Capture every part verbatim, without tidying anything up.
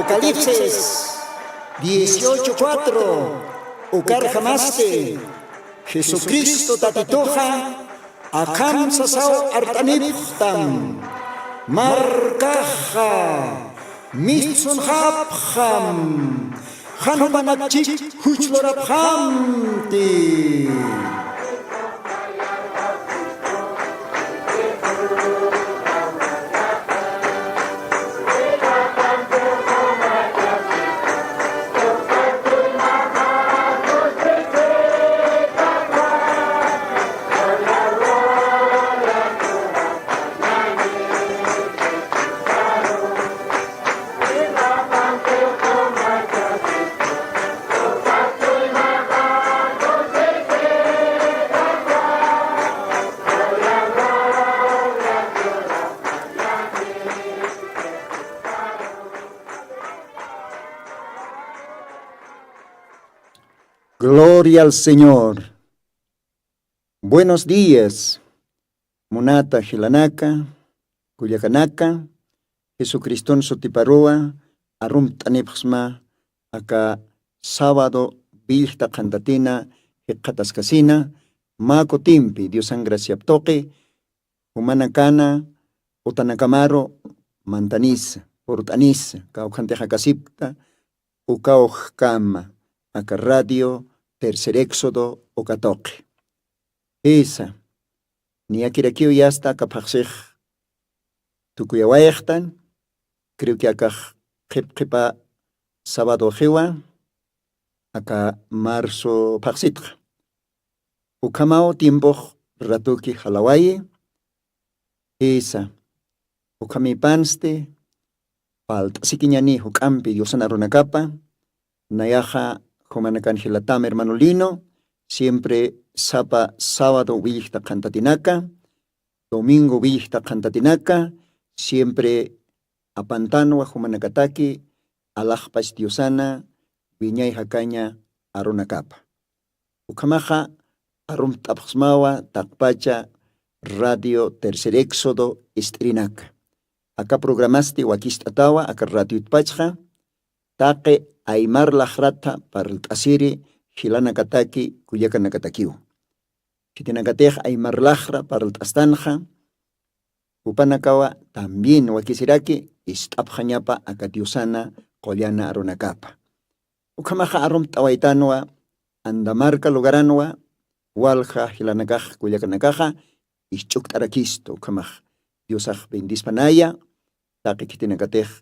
Apocalipsis dieciocho cuatro, ukarjamasti Jesucristo Tatituxa akham sasaw art'anipxtam. Markaxa mistsunxapxam, jan jupanakchik juchlurapxamti. Gloria al Señor. Buenos días, munata jilanaka, kullakanaka. Jesucriston sutiparuwa arumt'anipxsma aka sábado willxta qhantatina jikxataskasina. Mä kutimpi Diosan graciap tuqi jumanakana utanakamaru mantanisa, purt'anisa, kawkhantixa kasipkta uka ujkama aka radio Tercer Éxodo uka tuqi. Jisa, niyakirakiw yasta aka phaxsix tukuyawayxtan. Creo que akax qhip qhipa sábado jiwa aka marzo phaxsitxa. Ukhamaw tiempox ratuki jalawayi. Jisa, ukhamipansti palt'asikiñani juk'ampi Diosan arunakapa. Nayaxa jumanakan jilatam hermano Lino, siempre sapa sábado willxta qhantatinaka, domingo willxta qhantatinaka, siempre apantanwa jumanakataki alaxpach Diosana wiñay jakaña arunakapa. Ukhamaxa arumt'apxsmawa taqpacha radio Tercer Éxodo ist'irinaka. Aka programasti wakist'atawa aka radiotpachxa, taqi aymar laxrata parlt'asiri jilanakataki kullakanakatakiw. Khitinakatix aymar laxra parlt'astanxa, jupanakawa también wakisiraki ist'apxañapa aka Diosana qullana arunakapa. Ukhamaxa arumt'awaytanwa Andamarca lugaranwa, walja jilanakax kullakanakaxa isch'ukt'arakistu. Ukhamax Diosax bendispanaya, taqi khitinakatix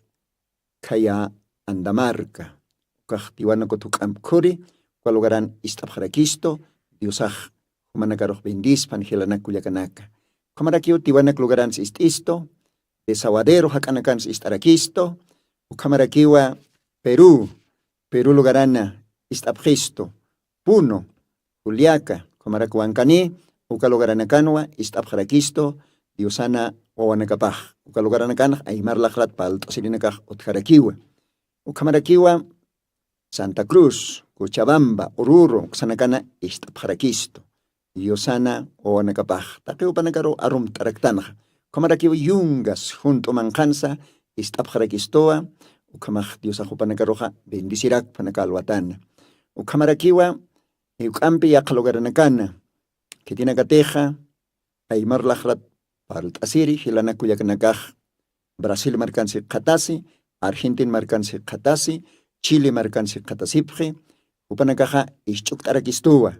khaya Andamarca, ukax Tiwanaku thuk'amp khuri, uka lugaran ist'apxarakistu. Diosax jumanakarux bendispan jilanak kullakanaka. Ukhamarakiw Tiwanak lugarans ist'istu, Desaguadero jak'anakans ist'arakistu. Ukhamarakiwa Perú, Perú lugarana ist'apxistu. Puno, Juliaca, ukhamaraki Huancani, uka lugaranakanwa ist'apxarakistu Diosana wawanakapax. Uka lugaranakanx aymar laxrat palt'asirinakax utjarakiwa. Ukhamarakiwa Santa Cruz, Cochabamba, Oruro uksanakana ist'apxarakistu Diosana wawanakapax. Taqi jupanakaru arumt'araktanxa. Ukhamarakiwa yungas junt'u manqhansa ist'apxarakistuwa. Ukhamax Diosax jupanakaruxa bendicirakphanaka alwatana. Ukhamarakiwa juk'ampi yaqha lugaranakana khitinakatixa aymar laxrat parlt'asiri jilanak kullakanakax Brasil markansi qhatasi, Argentina markansi qhatasi, Chile markansi qhatasipxi. Jupanakaxa isch'ukt'arakistuwa.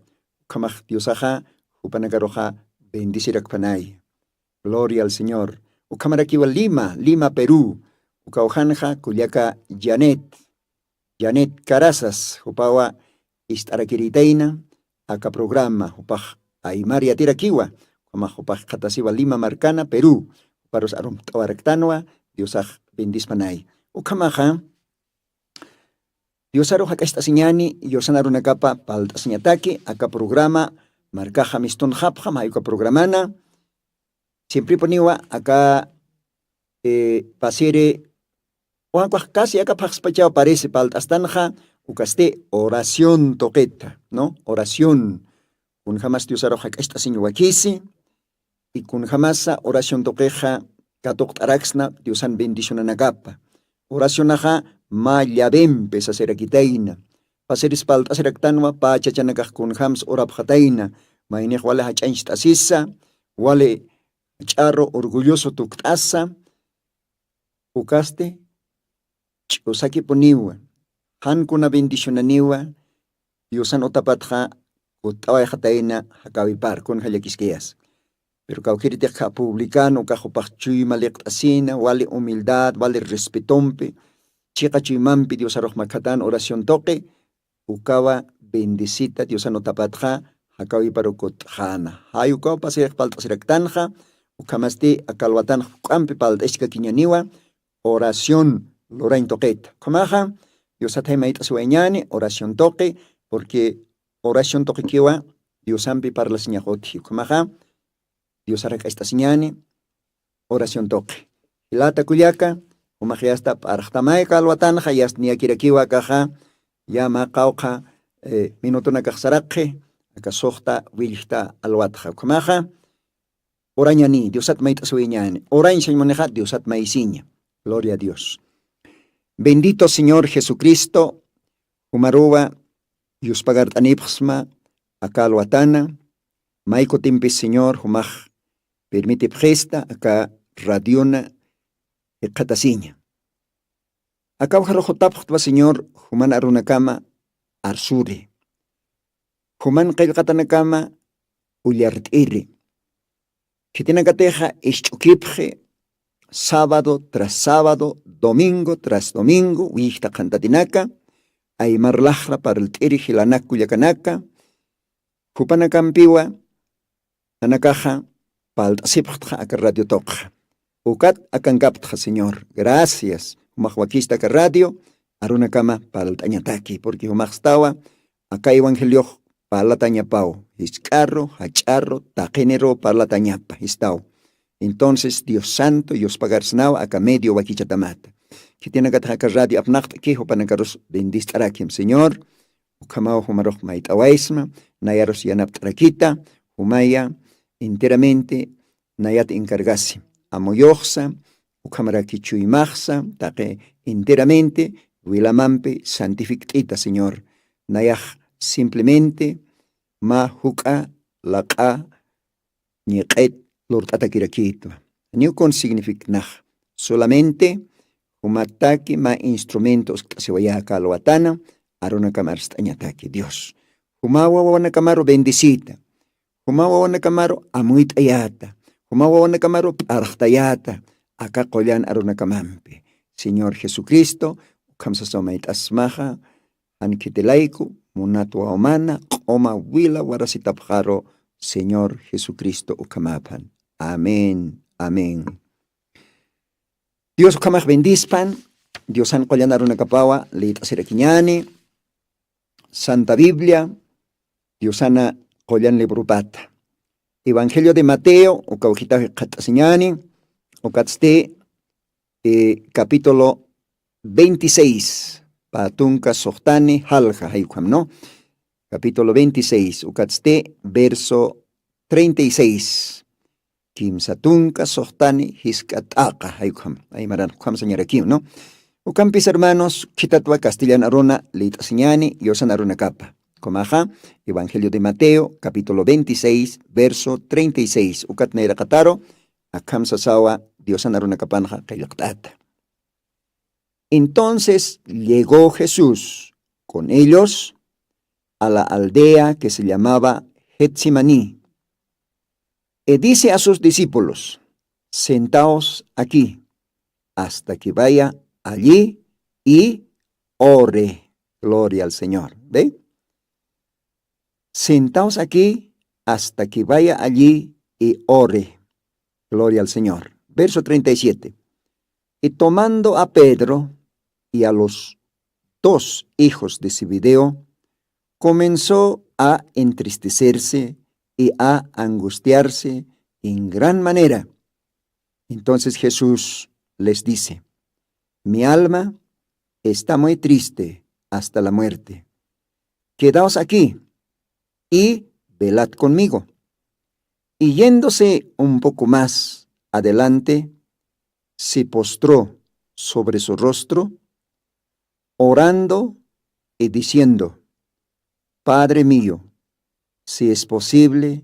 Ukhamax Diosaxa jupanakaruxa bendicirakphanay. Gloria al Señor. Ukhamarakiwa Lima, Lima, Perú. Ukawjanxa kullaka Janet, Janet Carazas, jupawa ist'arakiritayna aka programa, jupax aymar yatirakiwa. Ukhamax jupax qhatasiwa Lima markana Perú. Juparus arumt'awaraktanwa. Diosax bendispanay. Ukhamaxa Diosaru jak'acht'asiñani Diosana runakapa palt'asiñataki aka programa. Markaxa mistunxapxam jayuka programana. Siemprepuniwa aka pasiri wankwax kasi aka phaxspachaw parisi palt'astanxa. Ukasti oración tuqita, no, oración. Kunjamas diosarux jak'acht'asiñ wakisi. Y kunjamasa oración tuqixa katuqt'araksna diosan bendicionanakapa. Oracionaxa mä llavempi sasirakitayna. Pasiris palt'asiraktanwa pä chachanakax kunjämsa urapxatayna, maynix wali jach'añcht'asisa, wali jach'aru orgulloso tukt'asa. Ukasti ch'usakipuniwa, jan kuna bendicionaniwa diosan utapatxa kutt'awayxatayna. Jakawipar kunja llakiskayasa. Pero kawkhiritix kha publicano ukax jupax chuyma liqt'asina wali humildad wali respetompi, chiqa chuymampi diosarux makhatan oración tuqi. Ukawa bendecita diosan utapatxa jakawiparu kutt'xäna. Jay ukaw pasirix palt'asiraktanxa. Ukhamasti aka alwatanxa juk'ampi palt'askakiñaniwa oración lurañ tuqita. Ukhamaxa diosatay mayt'asiwayñani oración tuqi, porque oración tuqikiwa diosampi parlasiñax utji. Ukhamaxa diosar jak'acht'asiñani oración tuqi. Jilata kullaka, jumax yasta p'arxtamay aka alwatanxa, yasta niyakirakiwa akaxa. Ya mä qawqha minutonakax saraqxi aka suxta willjta alwatxa. Ukhamaxa urañani diosat mayt'asiwiñani, urañ sañmunixa diosat maysiña. Gloria a dios. Bendito señor jesucristo. Jumaruwa yuspagart'anipxsma aka alwatana. May kutimpis señor jumax permitipxista aka radiona jikxatasiña. Akawjaruxutapxtwa señor juman arunakama arsuri, juman qillqatanakama ullart'iri. Khitinakatixa isch'ukipxi sábado tras sábado, domingo tras domingo wiyjta qhantatinaka aymar lajra parlt'iri jilanak kullakanaka. Jupanakampiwa nanakaxa palt'asipxtxa aka radio tuqxa. Ukat akankaptxa señor, gracias jumax wakista aka radio arunakama parlt'añataki porque jumaxstawa aka evangeliox parlatañapaw, jisk'arru jach'arru taqiniruw parlatañapa jistaw. Entonces dios santo yuspagarsnaw aka medio wakichatamata. Khitinakatax aka radio apnaqt'ki jupanakarus bendist'arakim señor. Ukhamaw jumarux mayt'awaysma, nayarus yanapt'arakita jumaya enteramente nayat encargasi amuyuxsa ukhamaraki chuymaxsa taqi enteramente wilamampi santifikt'ita señor. Nayax simplemente mä juk'a laq'a ñiq'it lurt'atakirakitwa. Niw kun signifiknax solamente jumataki mä instrumento uskt'asiwayaka alwatana arunakam arst'añataki dios. Juma wawanakamaru bendecita, juma wawanakamaru amuyt'ayata, juma wawanakamaru p'arxtayata aka qullan arunakamampi. Señor jesucristo ukham sasaw mayt'asmaxa. Jan khitilayku munat wawmana q'uma wila warasitapxaru señor jesucristo ukhamaphan. Amén. Amén. Dios ukhamax bendispan. Diosan qullan arunakapawa lït'asirakiñani santa biblia diosana qullan libropata. Evangelio de mateo ukawjitaw jikxat'asiñani ukatsti capítulo veintiséis, pä tunka suxtani jalja jaykham no. Capítulo veintiséis ukatsti verso treinta y seis. Kimsa tunka suxtani jisk'a t'aqa jaykham aymaran ukham sañarakiw no. Ukampis hermanos khitatwa castellan aruna lït'asiñani yusan arunakapa. Kumaxa evangelio de mateo capítulo veintiséis verso treinta y seis ukat nayraqataru akham sasawa diosan arunakapanxa qillqt'ata. Entonces llegó jesús con ellos a la aldea que se llamaba getsemaní. Y dice a sus discípulos: sentaos aquí hasta que vaya allí y ore. Gloria al señor. Ve, sentaos aquí hasta que vaya allí y ore. Gloria al señor. Verso treinta y siete. Y tomando a pedro y a los dos hijos de zebedeo, comenzó a entristecerse y a angustiarse en gran manera. Entonces jesús les dice: mi alma está muy triste hasta la muerte. Quedaos aquí y velad conmigo. Y yéndose un poco más adelante, se postró sobre su rostro orando y diciendo: "Padre mío, si es posible,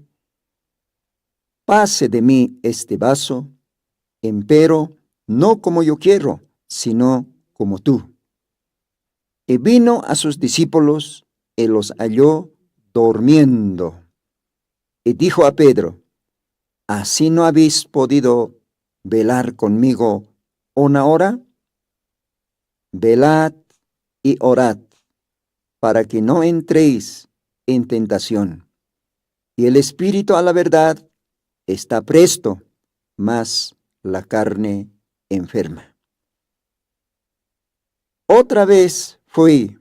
pase de mí este vaso, empero no como yo quiero, sino como tú". Y vino a sus discípulos y los halló durmiendo. Y dijo a Pedro: "¿Así no habéis podido velar conmigo una hora? Velad y orad, para que no entréis en tentación. Y el espíritu a la verdad está presto, mas la carne enferma". Otra vez fue,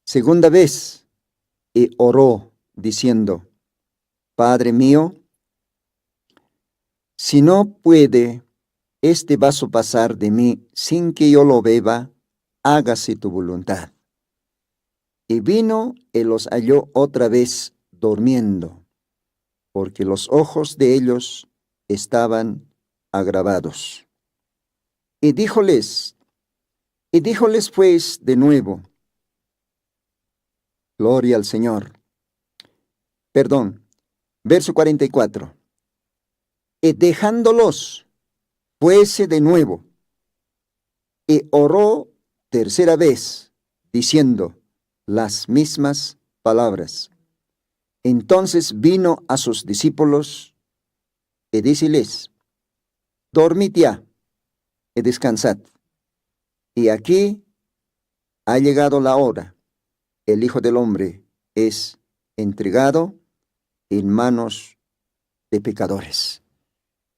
segunda vez, y oró, diciendo: "Padre mío, si no puede este vaso pasar de mí sin que yo lo beba, hágase tu voluntad". Y vino y los halló otra vez durmiendo, porque los ojos de ellos estaban agravados. Y díjoles, y díjoles pues de nuevo: "Gloria al Señor". Perdón, verso cuarenta y cuatro. Y dejándolos, fuese de nuevo, y oró tercera vez, diciendo las mismas palabras. Entonces vino a sus discípulos y díceles: "Dormid ya y descansad. Y aquí ha llegado la hora. El Hijo del Hombre es entregado en manos de pecadores".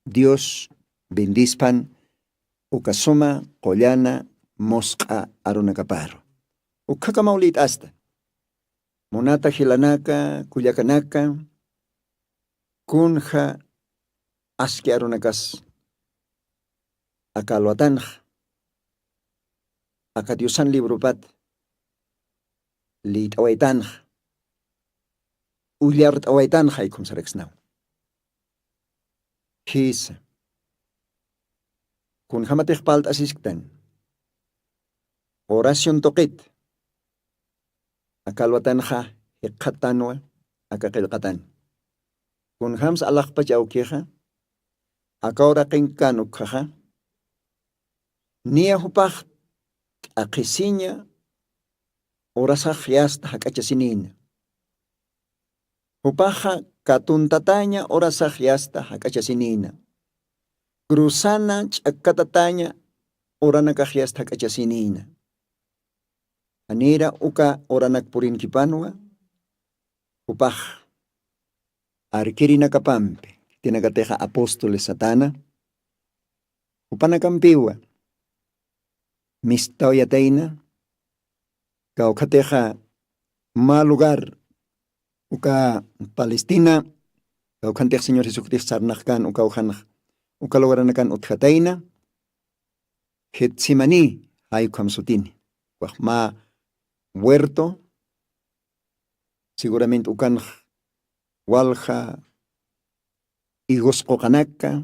Dios bendispan uka suma qullana musq'a arunakaparu. Ukhakamaw lït'asta. Munata jilanaka, kullakanaka, kunja aski arunakas aka alwatanxa, aka Diosan librupat lït'awaytanxa, ullart'awaytanxa, aykhum saraksnaw. Jisa, kunjamatix palt'asisktan, oración tuqit, aka alwatanxa jikxatanwa aka qillqatan. Kunjams alaxpach awkixa, aka uraqinkan ukkhaxa, niya jupax t'aqhisiña urasax yasta jak'achasinïna. Jupaxa katuntataña urasax yasta jak'achasinïna. Cruzana ch'akkatataña uranakax yasta jak'achasinïna. Janïra uka uranak purinkipanwa, jupax arkirinakapampi, khitinakatixa apóstoles satana, jupanakampiwa mistawayatayna, kawkhatixa mä lugar, uka Palestina, kawkhantix Señor Jesucristo sarnaqkan uka ujanx, uka lugaranakan utjatayna, Getsemaní, jay ukham sutini, ukax mä huerto, seguramente ukanx walja higos quqanaka,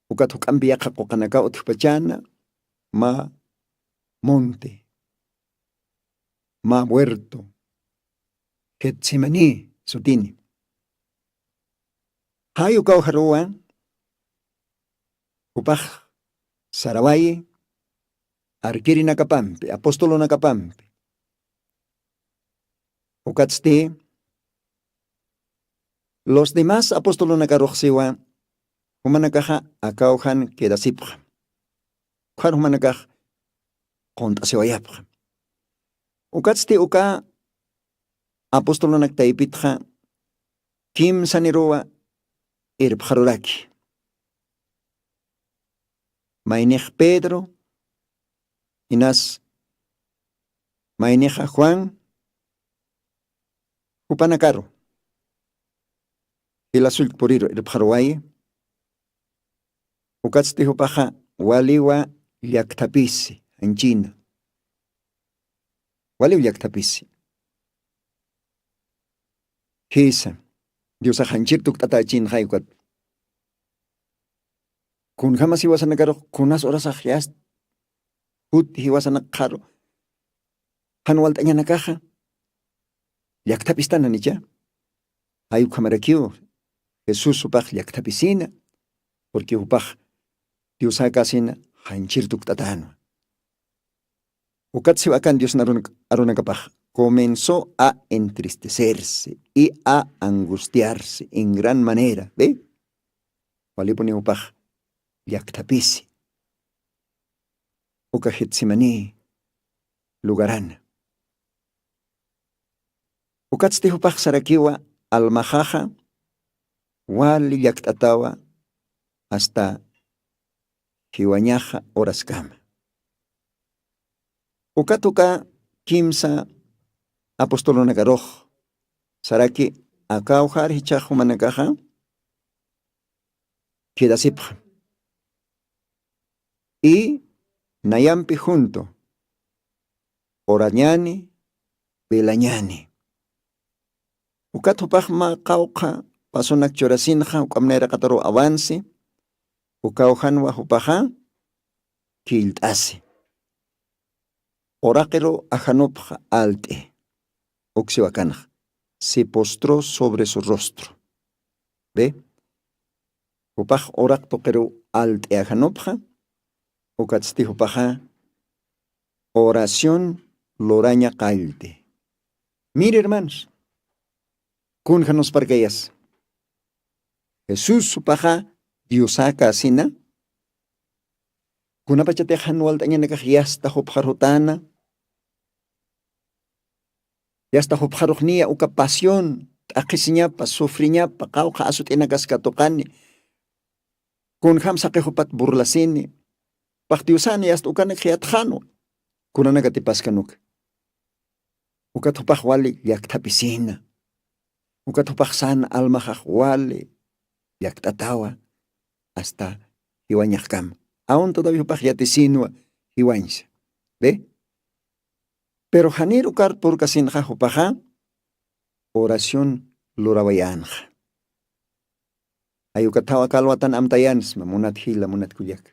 ukat juk'ampi yaqha quqanaka utjpachäna, mä monte, mä huerto, Getsemaní sutini. Jay uka ujaruwa, jupax sarawayi arkirinakapampi, apostolunakapampi. Ukatsti, los demás apostolunakarux siwa, jumanakaxa aka ujan quedasipxam. Ukhar jumanakax qunt'asiwayapxam. Ukatsti uka apostolunak taypitxa kimsaniruwa irpxaruraki. Maynix Pedro, inas maynixa Juan, jupanakaru jila sullk puriru irpxaruwayi. Ukatsti jupaxa waliwa llakthapisi janchina. Waliw llakthapisi. Jisa, Diosax janchir tukt'atächinxay ukat. Kunjamas iwasanakarux kunas urasax yast Kuti jiwasanak qharu jan walt'añanakaxa llakthapistan janicha. Jay ukhamarakiw jesús jupax llakthapisina. Purqui jupax diosäkäsina janchir tukt'atänwa. Ukat siw akan diosna arunakapax comenzó a entristecerse y a angustiarse en gran manera. Be walipuniw jupax llakthapisi uka getsemaní lugarana. Ukatsti jupax sarakiwa almaxaxa wali llakt'atawa asta jiwañaxa horaskama. Ukat uka kimsa apostolunakarux saraki akawjar jichhax jumanakaxa quedasipxam. Y nayampi junto orañani velañani. Ukat jupax mä qawqha pasunak churasinxa uk'amnayraqataruw awansi. Ukawjanwa jupaxa killt'asi uraqiruw ajanupxa alt'i. Uksiw akanxa se postró sobre su rostro. Be jupax uraq tuqiruw alt'i ajanupxa. Ukatsti jupaxa oración luraña qallti. Mir hermanos, kun janusparkayas jesús jupaxa diosäkäsina. Kunapachatix jan walt'añanakax yasta jupxarutana yasta jupxaruxniya uka pasión t'aqhisiñapa sufriñapa qawqha asut'inakas katuqani. Kunjam saqixupat burlasini pax diosani asta ukanak jiyatxanwa. Kunanakatipaskan uka ukat jupax wali llakthapisina. Ukat jupax sana almaxax wali llakt'atawa asta jiwañaxkama. Aun todavia jupax yatisinwa jiwañsa. Be pero janir ukar purkasinxa jupaxa oración lurawayänxa. Jay ukathaw aka alwatan amtayansma munat jila munat kullaka.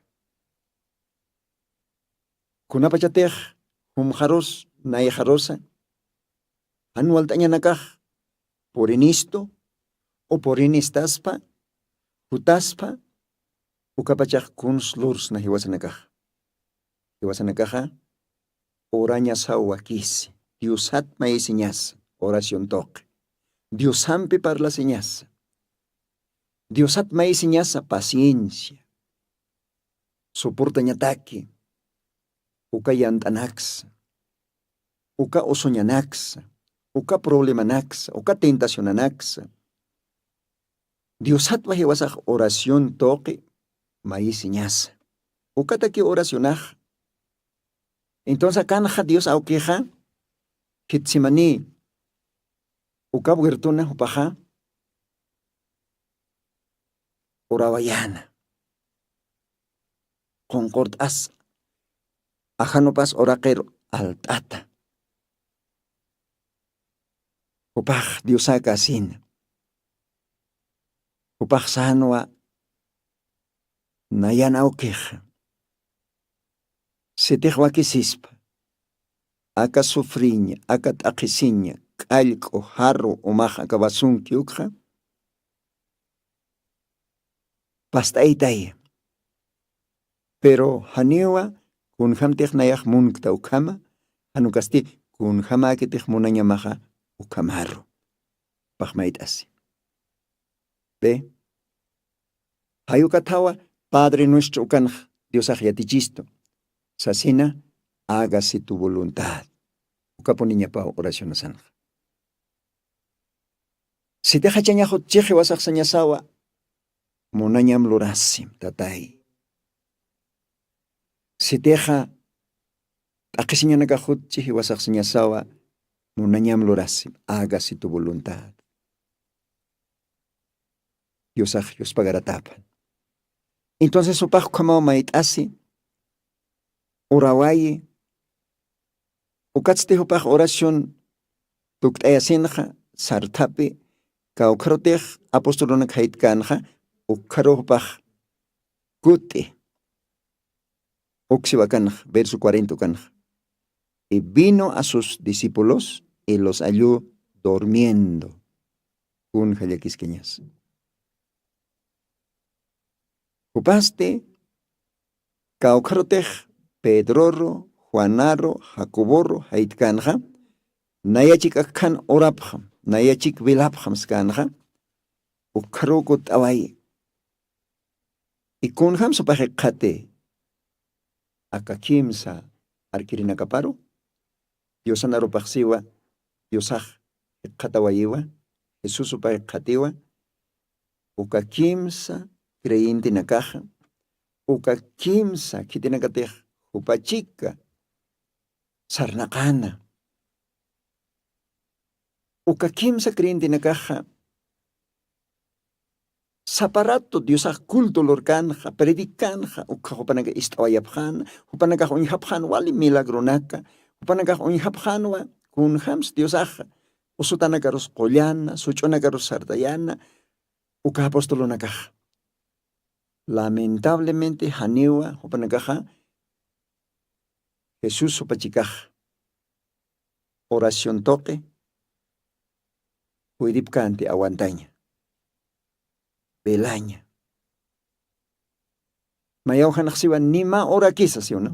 Kunapachatix jumxarus nayxarusa jan walt'añanakax purinistu o purinistaspa jutaspa ukapachax kuns lursna jiwasanakaxa. Jiwasanakaxa urañasaw wakisi diosat mayisiñasa oración tuqi diosampi parlasiñasa diosat mayisiñasa paciencia soportañataki uka yant'anaksa uka usuñanaksa uka problemanaksa uka tentacionanaksa. Diosatwa jiwasax oración tuqi mayisiñasa ukatakiw oracionaxa. Entonces akanxa dios awkixa getsemaní uka huertona jupaxa urawayäna qunqurt'asa ajanupas uraqiru alt'ata. Jupax diosäkäsina jupax sänwa nayan awkixa sitix wakisispa aka sufriña aka t'aqhisiña k'allk'u jarru umax aka wasunki ukxa past'aytaya. Pero janiwa kunjamtix nayax munkta ukhama janukasti kunjamäkitix munañamaxa ukhamaru paxmayt'asi. Pe jayukathawa padre nuestro ukanx diosax yatichistu sasina, hágase tu voluntad. Ukapuniñapaw oracionasanxa sitixa chañaxutchixi wasaxsañasawa munañam lurasim tatay. Sitixa t'aqhisiñanakaxutchixi wasaxsañasawa munañam lurasim, hágase tu voluntad. Diosax yuspagarataphan. Entonces jupax ukhamaw mayt'asi urawayi. Ukatsti jupax oración tukt'ayasinxa sarthapi kawkharutix apostolunak jaytkänxa ukkharu jupax kut'i Uksiwa kanxa verso cuarenta kanxa. Y vino a sus discípulos y los halló durmiendo. Kun jallakiskañas? Jupasti kawkharutix pedroru, juanaru, jacoboru jaytkanxa nayachik akkhan urapxam, nayachik wilapxam skanxa. Ukharuku t'away. Ikunjam supaxi qhati aka kimsa arkirinakaparu? Diosanarupaxsiwa diosax jikxatawayiwa. Jesús supaxi qhatiwa uka kimsa creyentenakaxa uka kimsa khitinakatix jupachika sarnaqana. Uka kimsa creyentenakaxa saparatu diosax culto lurkanxa predikanxa ukxa jupanaka ist'awayapxana. Jupanakax uñjapxan wali milagronaka jupanakax uñjapxanwa. Kunjamsa diosaxa usutanakarus qullana such'unakarus sartayana. Uka apostolunakaxa lamentablemente janiwa jupanakaxa jesús jupachikaxa oración tuqi puydipkanti awantaña. Velaña. Mayaw janaxsiwa ni mä urakisa siwna?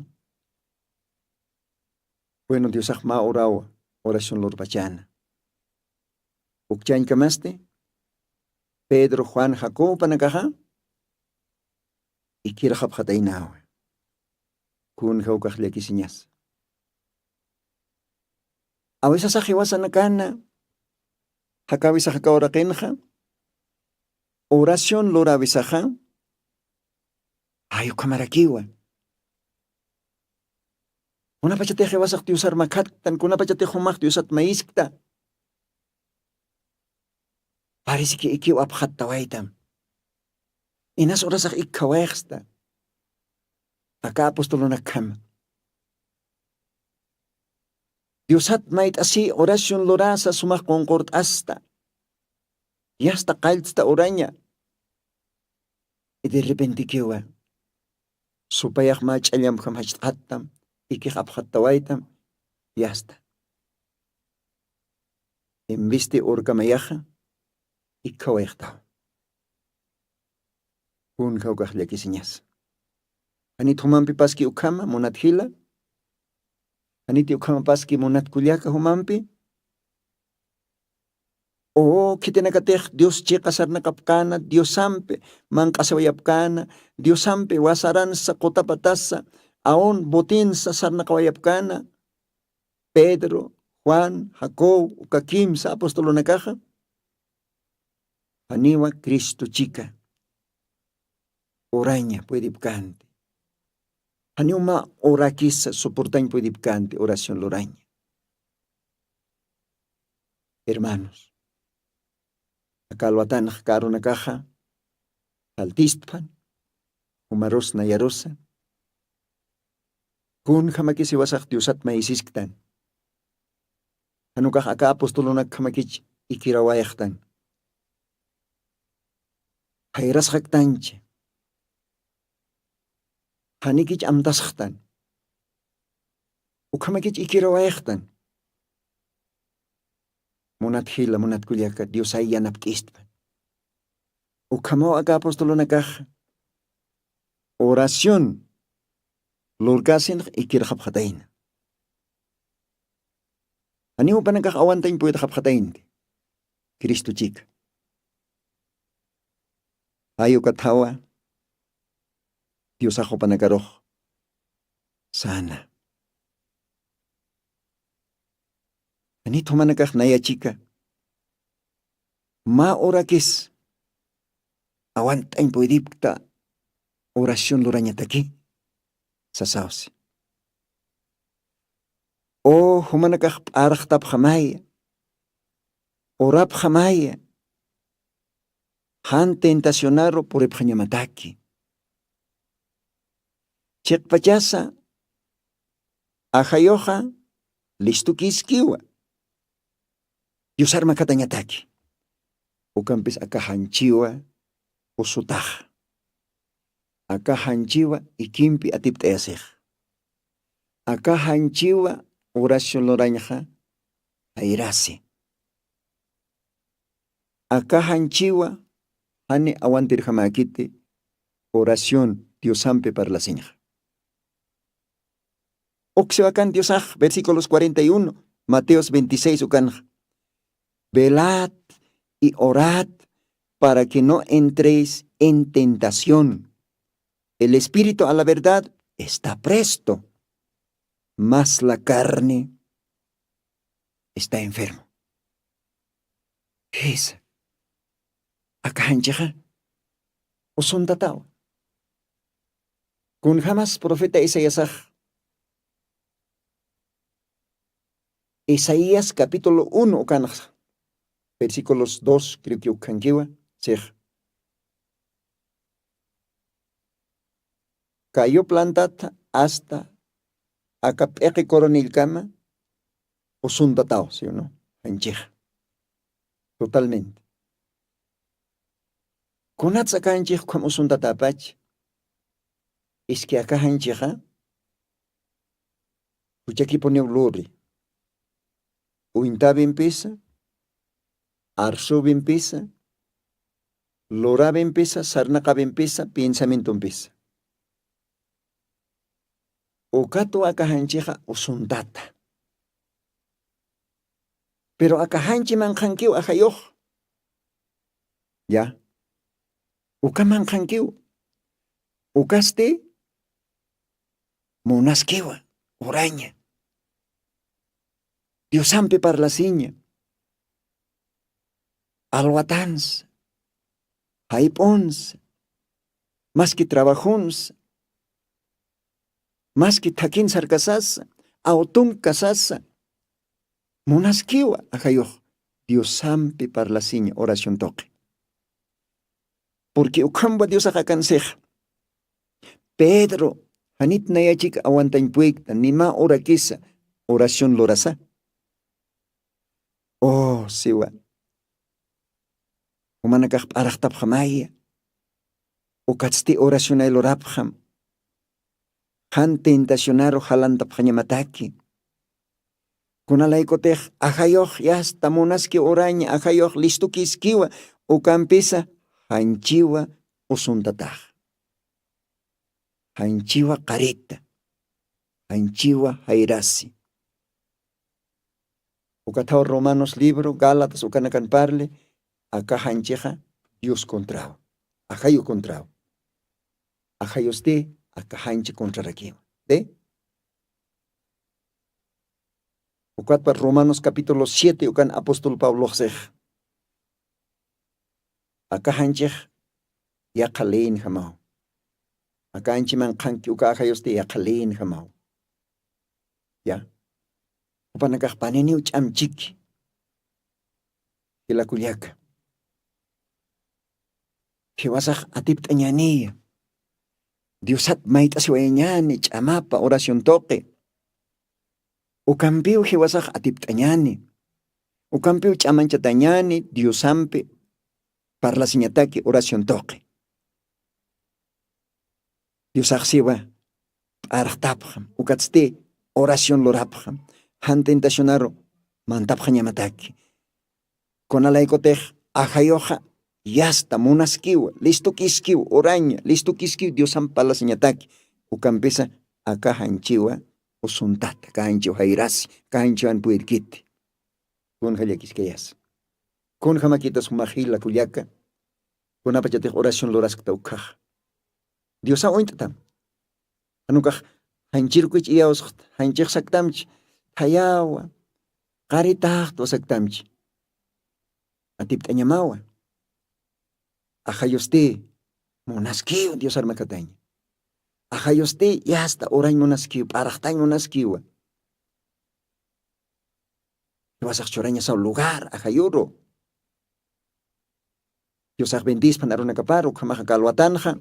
Bueno diosax mä urawa oración lurpachana. Ukchañkamasti pedro juan jacobopanakaxa ikirxapxataynawa. Kun jawkax llakisiñasa? Awisasax iwasanakana jakawisax jakawaraqinxa oración lurawisaxa. Jay ukhamarakiwa kunapachatix iwasax diosar makhattan kunapachatix jumax diosat mayiskta. Parisiki ikiw apxattawaytam inas urasax ikkhawayxsta. Aka apostolunakkhama diosat mayt'asi oración lurasa sumax qunqurt'asta. Yasta qalltsta uraña. Idirrepentikiwa supayax mä ch'allamkham jacht'attam ikix apxattawaytam. Yasta invisti urkamayaxa ikkhawayxtaw. Kun jawkax llakisiñasa? Janit jumampi paski ukhama munat jila? Janiti ukhama paski munat kullaka jumampi? O khitinakatix dios chiqa sarnaqapkana diosampi manq'asiwayapkana diosampi wasaransa qutapatasa aun botinsa sarnaqawayapkana pedro juan jacob uka kimsa apostolunakaxa janiwa cristo chika uraña puedipkanti. Janiw mä urakisa soportañ puedipkanti oración luraña. Hermanos, aka alwatanax kärunakaxa jaltistpan jumarus nayarusa kunjamakis iwasax diosat mayisisktan? Janukax aka apostolunakjamakich ikirawayxtan jayrasxaktanchi janikich amtasxtan ukhamakich ikirawayxtan. Munat jila munat kullaka diosay yanapt'istpan. Ukhamaw aka apostolunakaxa oración lurkäsinx ikirxapxatayna. Janiw jupanakax awantañ puydxapxataynti cristo chika. Jay uka thawa diosax jupanakarux sana. Janit jumanakax naya chika mä urakis awant'añ puydipkta oración lurañataki sasawsi. O jumanakax p'arxtapxamaya urapxamaya jan tentacionaru puripxañamataki. Chiqpachasa ajayuxa listukiskiwa diosar makhatañataki. Ukampis aka janchiwa usutaxa aka janchiwa ikimpi atipt'ayasix. Aka janchiwa oración lurañxa jayrasi. Aka janchiwa jani awantirjamäkiti oración diosampi parlasiñxa. Uksiwakan diosax versículos cuarenta y uno, mateos veintiséis ukanxa, velad y orad para que no entréis en tentación. El espíritu a la verdad está presto, mas la carne está enfermo. Jisa, aka janchixa usuntataw. Kunjamas profeta isaiasax, isaías capítulo uno ukanxa, versículos dos creo que ukhankiwa, six, kayu plantata asta aka p'iqi coronillkama usuntataw, si uno janchixa totalmente. Kunatsa kanchix ukham usuntatäpach? Iski aka janchixa juchakipuniw luri, uyntabimpisa, arsubimpisa, lurabimpisa, sarnaqabimpisa, piensamientumpisa. Ukatu aka janchixa usuntata. Pero aka janchi manqhankiw ajayux, ya, uka manqhankiw. Ukasti munaskiwa uraña, diosampi parlasiña, alwatansa, jayp'unsa, maski trabajonsa, maski thakin sarkasasa, awtunk kasasa, munaskiwa ajayux diosampi parlasiña oración tuqi. Purqui ukhamwa diosax akansix, pedro, janit nayachik awantañ puykta nimä urakisa oración lurasa. Oh siwa, jumanakax p'araxtapxamaya. Ukatsti oracionay lurapxam, jan tentacionaru jalantapxañamataki. Kunalaykutix ajayux yasta munaski uraña ajayux listukiskiwa, ukampisa janchiwa usuntatax, janchiwa qarita, janchiwa jayrasi. Ukathaw romanos libro gálatas ukanakan parli, aka janchixa dios contraw, ajayu contraw. Ajayusti aka janchi contrarakiwa. De ukatpa romanos capítulo siete ukan apóstol pabloxsix, aka janchix yaqha leenjamaw. Aka anchiman qhanki uka ajayusti yaqha leenjamaw. Ya, jupanakax paniniw ch'amchiki. Jilakullaka, jiwasax atipt'añaniya. Diosat mayt'asiwayañani ch'amapa oración tuqi. Ukampiw jiwasax atipt'añani. Ukampiw ch'amanchatañani diosampi parlasiñataki oración tuqi. Diosaxsiwa p'arxtapxam ukatsti oración lurapxam, jan tentacionaru mantapxañamataki. Kunalaykutix ajayuxa yasta munaskiwa listukiskiw uraña listukiskiw diosamp parlasiñataki. Ukampisa aka janchiwa usuntata aka janchiw jayrasi aka janchiwan puyrkiti. Kunja llakiskayasa? Kunja makitas jumax jila kullaka? Kunapachatix oración luraskta ukhaxa diosaw uñt'tam. Janukax janchirkich iyawsxt janchix saktamchi thayawa qaritaxtwa saktamchi. Atipt'añamawa. Ajayusti munaskiw diosar makataña. Ajayusti yasta urañ munaskiw p'araxtañ munaskiwa. Iwasax churañasaw lugar ajayuru. Diosax bendispan arunakaparu ukhamaxa kalwatanxa.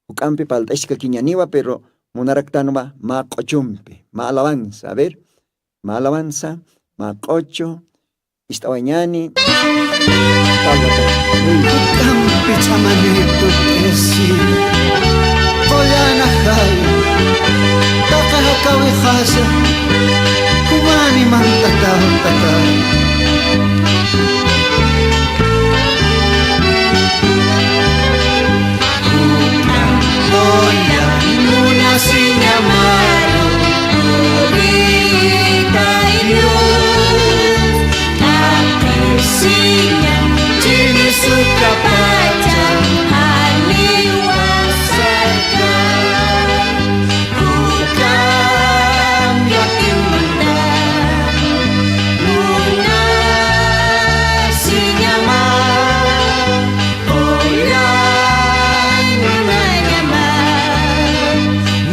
Juk'ampi palt'askakiñaniwa pero munaraktanwa mä q'uchumpi mä alabanza a ver. Mä alabanza mä q'uchu ist'awañani. Kalwatan. Juk'ampi ch'amanitut esi qullanajay. Taqaja Kawixasa, jumani mantataw, tata. Juk'amp munasiñamaru, purïtay Dios, t'aqhisiñam, ch'inisukapacha, janiwasaka. Juk'amp llapinmanta munasiñama, qullan munañama,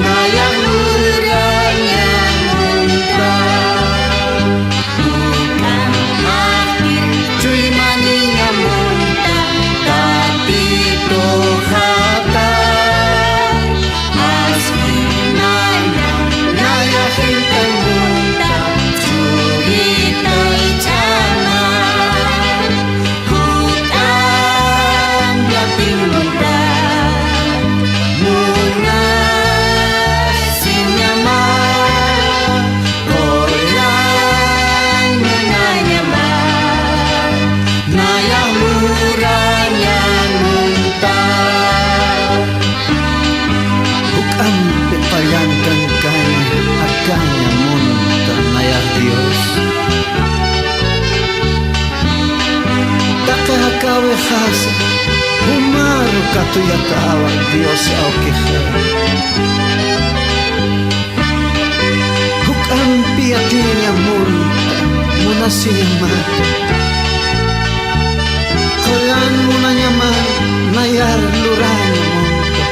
nayax luraña munta. Juk'amp jaqir chuymaniña munta, Tatitux jatay. Aski nayax, nayax jiltay munta, churitay ch'ama. Juk'amp llapin munta, munasiñama, qullan munañama, nayax luraña munta. Juk'ampi qullan kankaña, jakaña munta nayax Dios. Taqi jakawixasa, jumaru katuyatawa Dios awkixi. Juk'ampi yatiña munta, munasiñamata. Qullan munañama, nayar luraña munta.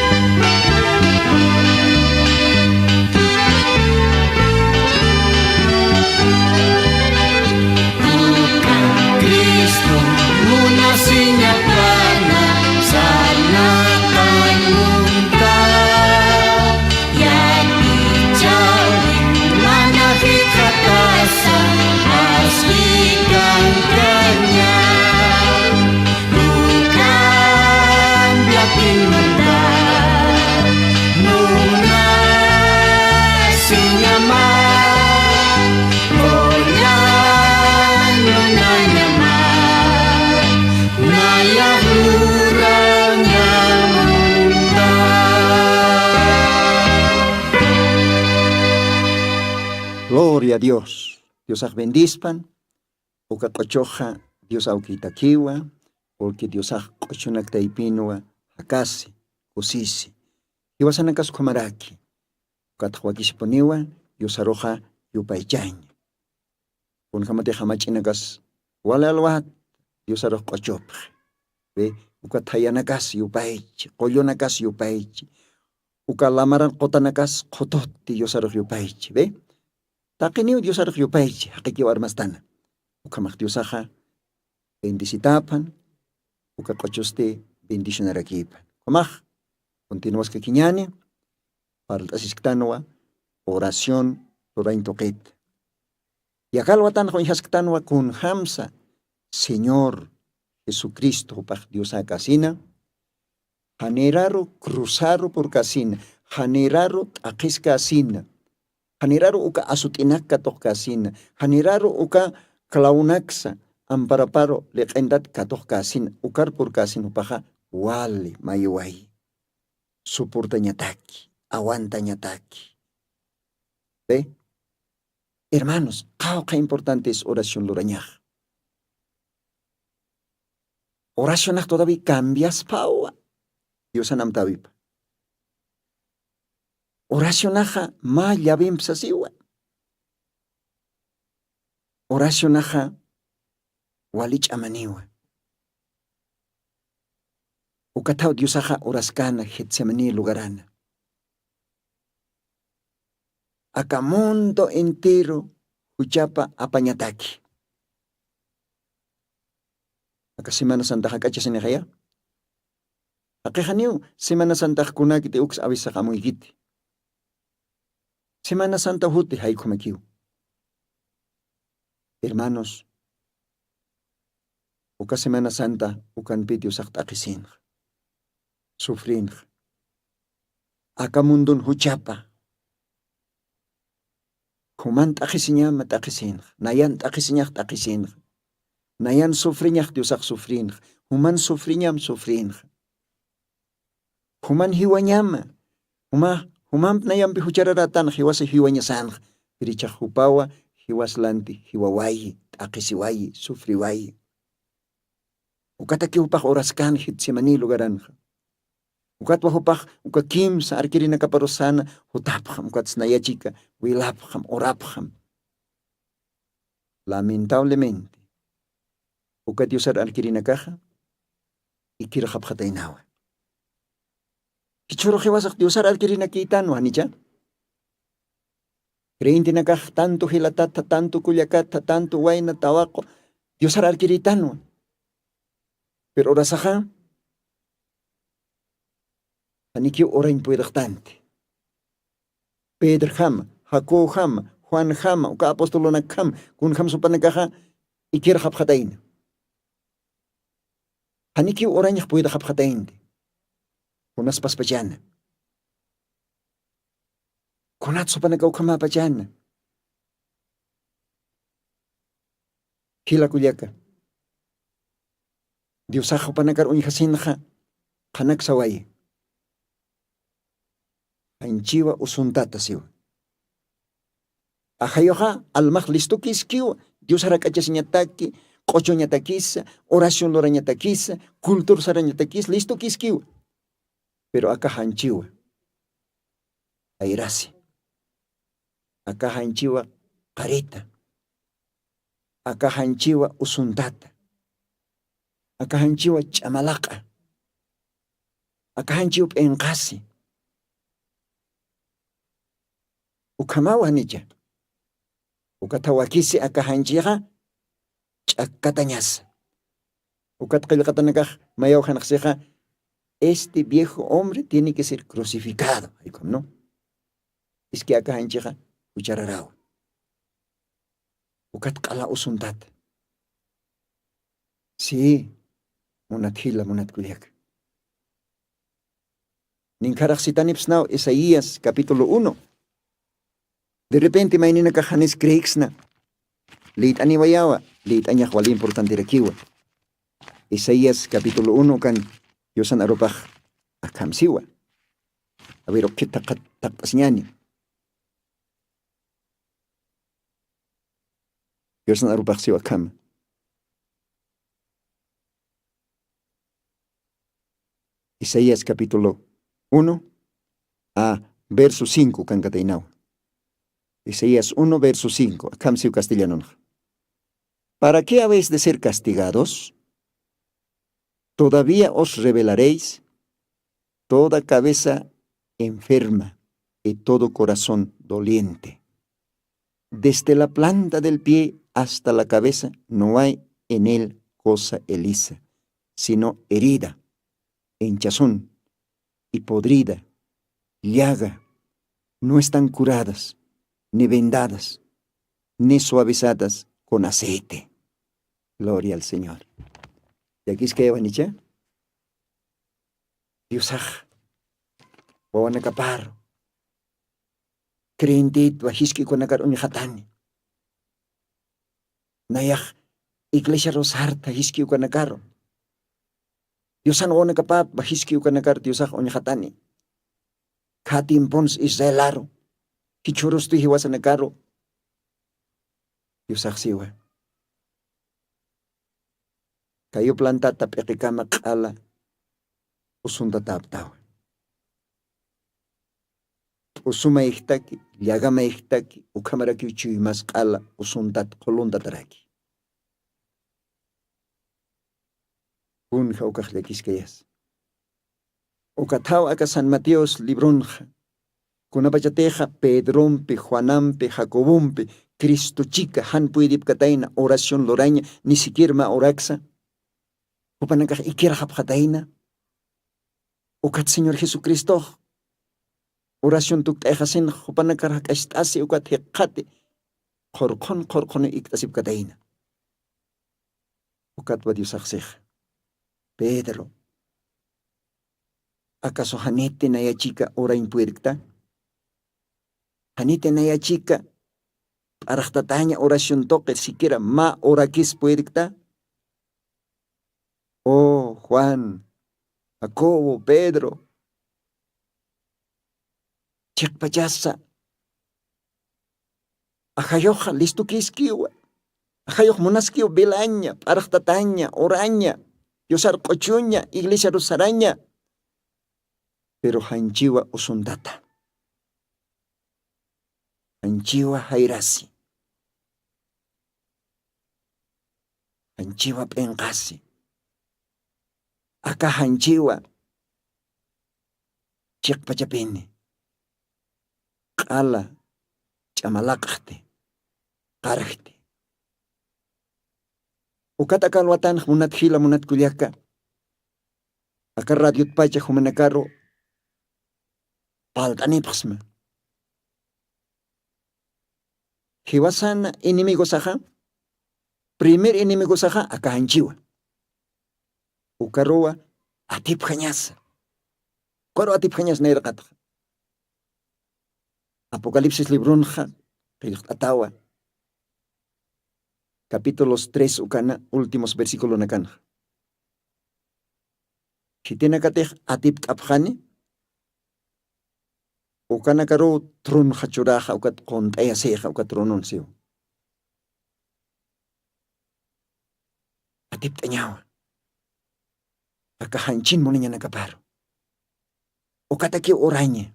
Juk'amp Cristo munasiñapana, sarnaqañ munta. Yatichäwin mana jikxatasa, aski kankaña. Juk'amp llapin munta, munasiñama, qullan munañama, nayax luraña munta. Gloria a Dios. Diosax bendispan. Uka q'uchuxa Dios awkitakiwa, porque Diosax q'uchunak taypinwa jakasi, kusisi. Jiwasanakas ukhamaraki, ukatx wakisipuniwa Diosaruxa yupaychaña. Kunjamatix jamach'inakas wali alwat Diosarux q'uchupxi. Ve, uka thayanakas yupaychi, qullunakas yupaychi, uka lamaran qutanakas qhututi Diosarux yupaychi. Ve, taqiniw Diosarux yupaychi, jaqikiw armastana. Ukhamax Diosaxa bendecitaphan, uka q'uchusti bendicionarakipan. Ukhamax, continuaskakiñani, parlt'asisktanwa, oración lurañ tuqit. Yakalwatan uñjasktanwa kunjamsa Señor Jesucristo jupax Diosäkasina, janiraru cruzaru purkasina, janiraru t'aqhiskäsina, janiraru uka asut'inak katuqkäsina, janiraru uka claunaksa amparaparu liq'intat katuqkäsina, ukar purkäsina jupaxa wali mayiway. Soportañataki, aguantañataki. ¿Ve? Hermanos, qawqha importante es oración lurañax. Oracionax todavía cambiaspawa Diosan amtäwipa. Oracionaxa mä llavimp sasiwa. Oracionaxa wali ch'amaniwa. Ukathaw Diosaxa uraskäna Getsemaní lugarana. Aka mundo entero juchapa apañataki. Aka Semana Santa jak'achasinixaya. Jaqixaniw Semana Santax kunakiti uks awisax amuykiti. Semana Santa juti jaykhumakiw. Hermanos, uka Semana Santa ukanpï Diosax t'aqhisinxa, sufrinxa. Aka mundon juchapa Juman t'aqhisiñama t'aqhisinxa, nayan t'aqhisiñax t'aqhisinxa. Nayan sufriñax diosax sufrinxa. Juman sufriñam sufrinxa. Juman jiwañama. Juma jumamp nayampi juchararatan jiwasa jiwañasanxa. Pirichax jupawa jiwaslanti jiwawayi, t'aqhisiwayi, sufriwayi. Ukataki jupax uraskan jitsimani lugaranxa. Ukatwa jupax uka kimsa arkirinakaparusana jutapxam ukatsna yachika, wilapxam urapxam. Lamentablemente uka diosar arkirinakaxa ikirxapxataynawa. Jichhuru jiwasax diosar arkirinakïtanwa janicha? Creyentenakax tantu jilatatha tantu kullakatha tantu wayna tawaqu diosar arkirithanwa. Pero urasaxa janikiw urañ puedaqtanti. Pedrojama, jacobjama, juanjama uka apostolunakjama kunjam supanakaxa ikirxapxatayna. Janikiw urañax puedaqapxataynti. Kunaspaspachana kunat supanaka ukhamäpachana. Jila kullaka, diosax jupanakar uñjasinxa qhanak sawayi. Janchiwa usuntata siwa. Ajayuxa almax listukiskiwa, diosar jak'achasiñataki, q'uchuñatakisa, oración lurañatakisa, cultur sarañatakisa listukiskiwa. Pero aka janchiwa ayrasi. Aka janchiwa qarita. Aka janchiwa usuntata. Aka janchiwa ch'amalaqa. Aka janchiw p'inqasi. Ukhamaw janicha. Ukatha wakisi aka janchixa ch'akkatañasa. Ukat qillqatanakax mayaw janxsixa este viejo hombre tiene que ser crucificado jaykham no. Iski aka janchixa juchararawa. Ukat q'ala usuntata. Si munat jila munat kullaka. Ninkharaxsitanipsnaw isaías capítulo uno. De repente mayninakax janis creeksna. Liyt'aniwayawa. Liyt'añax wali importantirakiwa. Isaías capítulo uno kan yusan arupax akhamsiwa. Awiruqkit taqp'asiñani. Yusan arupaxsiwa akhama. Isaías capítulo uno a verso cinco kankataynawa. Isaías uno verso cinco akham siw castellanonxa. ¿Para qué habéis de ser castigados? ¿Todavía os rebelaréis? Toda cabeza enferma y todo corazón doliente, desde la planta del pie hasta la cabeza no hay en él cosa elisa, sino herida, hinchazón y podrida, llaga. No están curadas, ni vendadas, ni suavizadas con aceite. Gloria al señor. Llakiskayawanicha? Diosax wawanakaparu creyentetwa jisk'ikunakar uñxatani. Nayax iglesiaru sarta jisk'ikunakaru diosan wawanakapatwa jisk'ikunakar diosax uñxatani. Kha tiemponsa israelaru jichhurustu jiwasanakaru diosaxsiwa. Kayu plantata p'iqikama q'ala usuntatäptawa. T'usumayjtaki llagamayjtaki ukhamarakiw chuymas q'ala usuntat quluntataraki. Kunja ukax llakiskayas? Ukathaw aka san mateos libronxa kunapachatixa pedrompi juanampi jacobompi cristo chika jan puydipkatayna oración luraña ni siquiera mä uraksa jupanakax ikirxapxatayna. Ukat señor jesucristox oración tukt'ayxasinxa jupanakar jak'acht'asi ukat jikxati qhurqhun qhurqhuni ikt'asipkatayna. Ukatwa diosaxsixa pedro, acaso janiti naya chika urañ puedkta? Janiti naya chika p'arxtataña oración tuqi siquiera mä urakis puyrkta? O juan, jacobo, pedro, chiqpachasa ajayuxa listukiskiwa. Ajayux munaskiw velaña, p'arxtataña, uraña, diosar q'uchuña, iglesiaru saraña. Pero janchiwa usuntata, janchiwa jayrasi, janchiwa p'inqasi, aka janchiwa chiqpachapini q'ala ch'amalaq'xti, qarjti. Ukat aka alwatanx munat jila munat kullaka, aka radiotpacha jumanakaru palt'anipxsma. Jiwasana enemigosaxa, primer enemigosaxa aka janchiwa. Ukaruwa atipjañasa, ukaru atipjañasa nayraqatxa. Apocalipsis libronxa qillqt'atawa, capítulos tres ukana últimos versiculonakanxa. Khitinakatix atipt'apxani, ukanakaruw trunxa churaxa ukat qunt'ayasixa ukat runun siw. Atipt'añawa aka janchin muniñanakaparu. Ukatakiw uraña,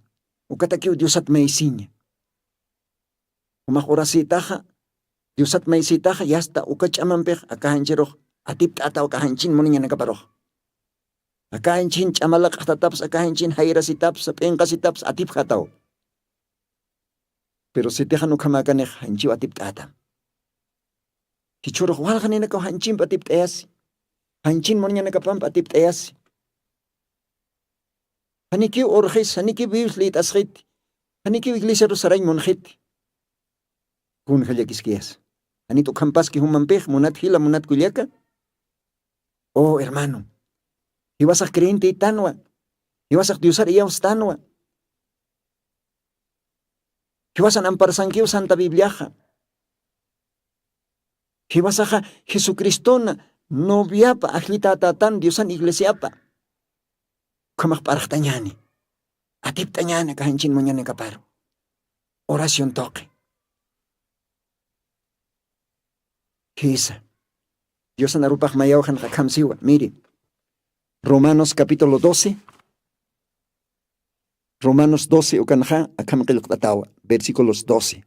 ukatakiw diosat maysiña. Umax urasitaxa, diosat maysitaxa yasta uka ch'amampix aka janchirux atipt'ata uka janchin muniñanakaparux. Aka janchin ch'amalaq'xtatapsa aka janchin jayrasitapsa p'inqasitapsa atipjataw. Pero sitixan ukhamäkanix janchiw atipt'atam. Jichhurux walxaninakaw janchimp atipt'ayasi, janchin muniñanakapamp atipt'ayasi. Janikiw urxis, janikiw vivis lït'asxiti, janikiw iglesiaru sarañ munxiti. Kunja llakiskiyasa? Janit ukhampaski jumampix munat jila munat kullaka. O hermano, jiwasax creyenteytanwa, jiwasax diosar iyawstanwa. Jiwasan amparsankiw santa bibliaxa. Jiwasaxa jesucristona noviapa ajllitätätan diosan iglesiapa. Ukhamax p'arxtañäni, atipt'añäni aka janchin muñanakaparu. Oración tuqi. Jisa, diosan arupax mayawxanxa akham siwa miri, romanos capítulo doce. Romanos doce ukanxa akham qillqt'atawa, versículos doce.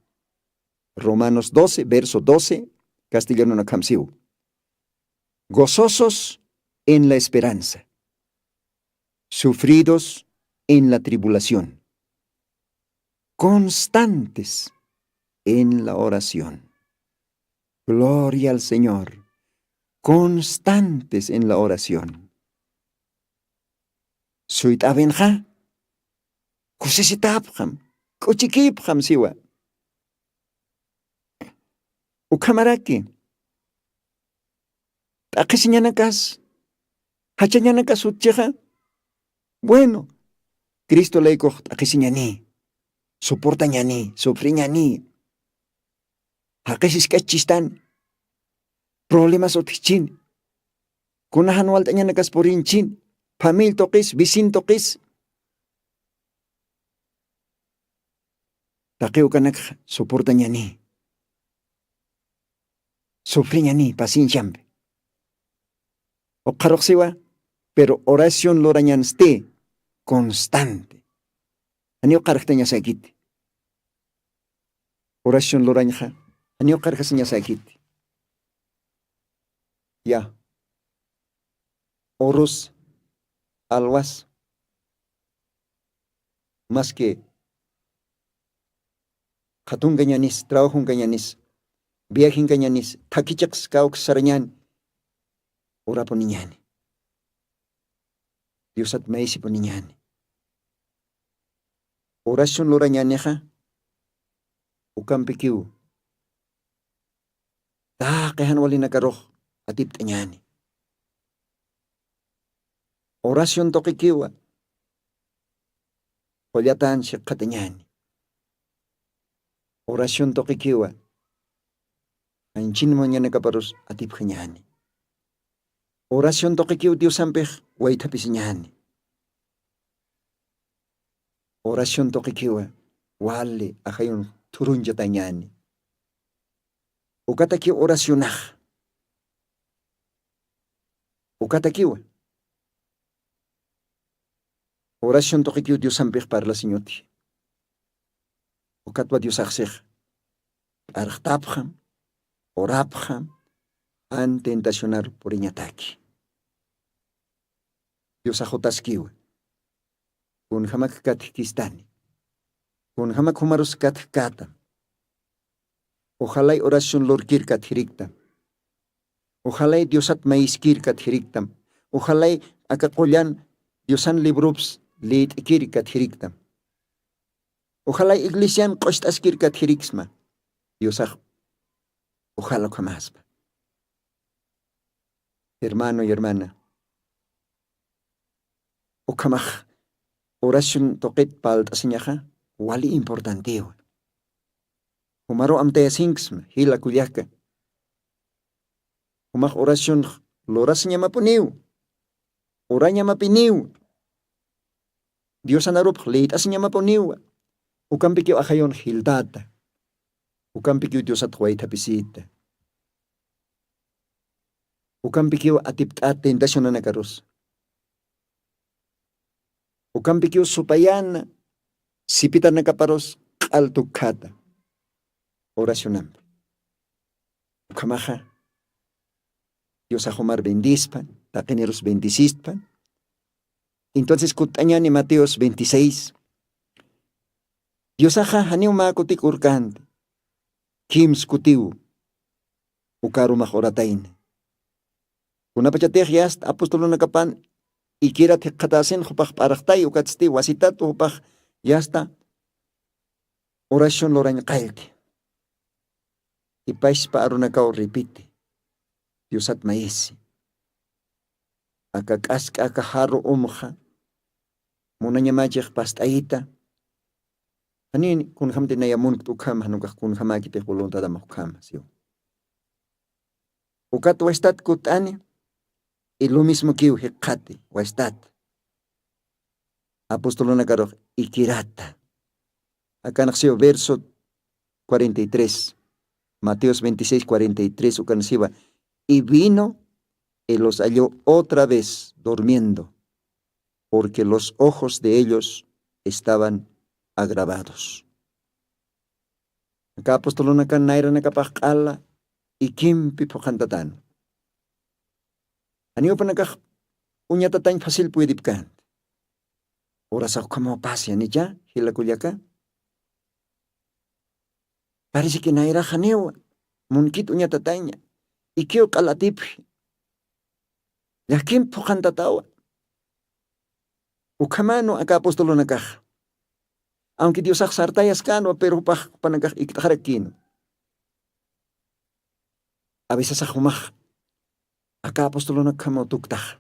Romanos doce verso doce, castellanun akham siw. Gozosos en la esperanza, sufridos en la tribulación, constantes en la oración. Gloria al señor. Constantes en la oración. Suyt'awinxa kusisitapxam, k'uchikipxam siwa. Ukhamaraki t'aqhisiñanakas, jachañanakas utchixa. Bueno, cristo laykux t'aqhisiñani, soportañani, sufriñani. Jaqis isk'achchistan, problemas utjchin, kuna jan walt'añanakas purinchin, famill tuqis visin tuqis. Taqi ukanakxa soportañani, sufriñani pacienciampi. Uqharuxsiwa, pero oración lurañansti constante. Janiw qarjtañasakiti. Oración lurañxa janiw qarjasiñasakiti. Ya, urus, alwas, maski qhatunkañanis, trabajonkañanis, viajenkañanis, thakhichiqs kawksarañan, urapuniñani, diosat maysipuniñani. Oración lurañanixa ukampikiw taqi jan walinakarux atipt'añani. Oración tuqikiwa qullatan sikxatañani. Oración tuqikiwa Anchin muñanakaparus atipjañani. Oración tuqikiw diosampix waythapisiñani. Oración tuqikiwa wali ajayun thurunchatañani. Ukatakiw oracionax. Ukatakiwa oración tuqikiw diosampix parlasiñuti. Ukatwa diosaxsix p'arxtapxam, orapxam, an tentacionar puriñataki. Diosaxutaskiwa kunjamak katkistani. Kunjamak jumarus katkkätam. Uxalay oración lurkir katjiriktam. Uxalay diosat mayiskir katjiriktam. Uxalay aka qullan diosan librups lït'kir katjiriktam. Uxalay iglesian q'ust'askir katjiriksma. Diosax uxala ukhamaspa. Hermano y hermana, ukhamax oración tuqit palt'asiñaxa wali importantiwa. Jumaru amtayasinksma jila kullaka. Jumax oracionx lurasiñamapuniw, urañamapiniw, diosanarupx lït'asiñamapuniwa. Ukampikiw ajayun jiltata. Ukampikiw diosat waythapisita. Ukampikiw atipt'at tentacionanakarusa. Ukampikiw supayana sipitanakaparus q'al tukkhata oracionampi. Ukhamaxa diosax jumar bendispan, taqinirus bendisispan. Entonces kutt'añani mateos veintiséis. Diosaxa janiw mä kutik urkanti, kims kutiw ukarumax uratayna. Kunapachatix yasta apostolunakapan ikirat jikxatasin jupax p'araxtay ukatsti wasitat jupax yasta oración lurañ qallti. Ipaspa arunakaw ripiti diosat mayisi. Aka k'ask'a aka jaru umxa munañamachix past'ayita. Janin kunjamti nayamunkt ukhama janukax kunjamakitix voluntadamax ukhama siw. Ukat wastat kut'ani. Y lo mismo kiw jikxati wastat apostolunakarux ikirata. Akanxsiw verso cuarenta y tres, mateos veintiséis cuarenta y tres ukansiwa. Y vino y los halló otra vez durmiendo, porque los ojos de ellos estaban agravados. Aka apostolunakan nayranakapax q'ala ikimpi phuqhantatani. Janiw jupanakax uñatatañ facil puedipkänti. Urasax ukhamaw pasi janicha jilakullaka. Parisiki nayraxaniwa munkit uñatataña ikiw q'alatipxi. Llakimp phuqhantatawa. Ukhamanu aka apostolunakax. Awnki diosax sartayaskänwa pero jupax jupanakax ikt'axarakinu. Avisasax jumax aka apostolunak ukhamaw tuktax.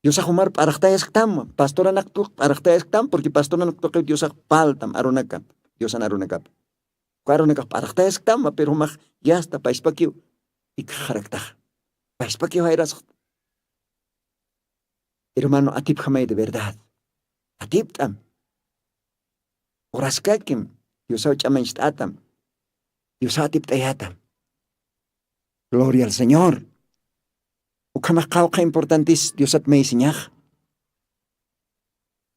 Diosax jumar p'araxtayasktam pastoranak tuk p'araxtayasktam purki pastoranak tuqiw diosax paltam arunakap. Diosan arunakap uka arunakax p'araxtayasktam pero jumax yasta payspakiw ikxaraktax. Payspakiw jayrasxt. Hermano atipjamay de verdad. Atipt'am. Uraskakim. Diosaw ch'amañcht'atam. Diosaw atipt'ayatam. Gloria al señor. Ukhamax qawqha importantis diosat maysiñax.